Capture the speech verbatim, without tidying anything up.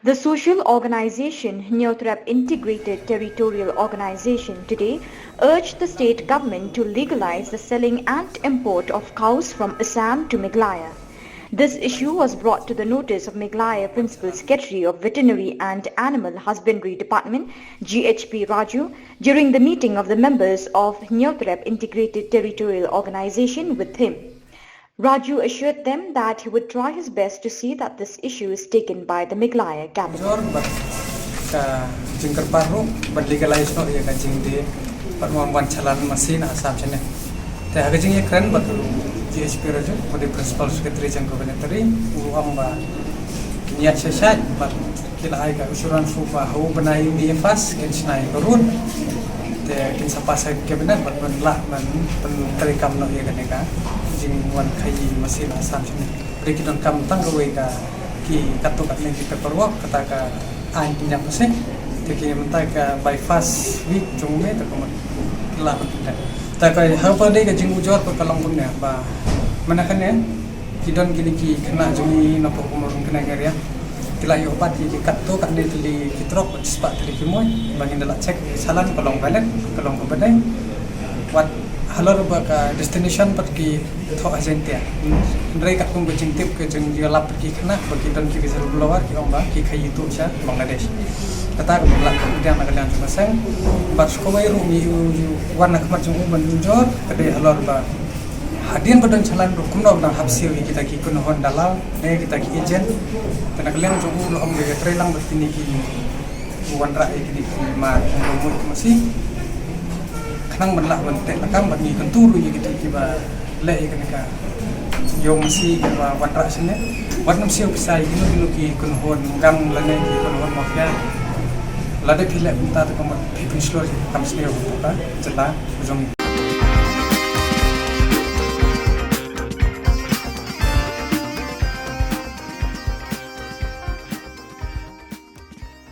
The social organization Hynniewtrep Integrated Territorial Organization today urged the state government to legalize the selling and import of cows from Assam to Meghalaya. This issue was brought to the notice of Meghalaya Principal Secretary of Veterinary and Animal Husbandry Department, G H P Raju, during the meeting of the members of Hynniewtrep Integrated Territorial Organization with him. Raju assured them that he would try his best to see that this issue is taken by the Meghalaya cabinet. Jor bad ka jingkyrpad ruh ban legalize noh ïa ka jingdie bad wan wan chalan masi na Assam shane. Te ha ka jingïakren bad u G H P Raju, u dei Principal Secretary jong ka Veterinary, u ong ba kin ïaid shai shai bad ki la ai ka assurance ruh ba ha u bnai May first kin shna ïa ka road. Te kin sa pass ha ka cabinet bad ban lah ban pyntreikam noh ïa kane ka jingwan khaïi masi na Assam shane. Hynrei ki donkam tang kawei ka, ki katto katne ki paperwork, kata ka aiñ pynïap masi. Te ki mynta ka by first week jong May te ka mut ki lah ban pyntreikam. Te ka ha kaba dei ka jingujor ka long kumne ba mynta kane ki don kine ki khynnah jong ngi napoh ka Mawryngkneng area. Ki la ïoh bat ïa ki katto katne tylli ki trok bad shispah tylli ki mut ba ngin da lah check ka challan ka long valid, ka long kaba dei. Wat halor ba ka destination pat ki thoh ha Jaiñtia. Hynrei katkum ka jingtip ka jingïalap ki khynnah ba ki don ki whistleblower ki ong ba ki khaïi tuh sha Bangladesh. Kata ka mut la ka pdiang na ka liang jong ka seng. Bad shu kawei ruh ngi ïoh wan na khmat jong u ban ujor ka dei halor ba hadien ba don challan ruh kumno ba dang hap siew ïa kita ki kynhun dalal ne kita ki agent. Te na ka liang jong u la ong ba ïatreilang bad kine ki wanrah ïa kine ki mar jong u masi. Khnang ban lah ban teh lakam bad ngi kyntu ruh ïa kito kiba leh ïa kane ka ïew masi kiba wanrah shane. Wat nym siew pisa ïa kino kino ki kynhun gang lane ki kynhun mafia. Lada phi leh kumta te ka mut phi pynshlur ïa ka kam sniew ka jylla jong ngi.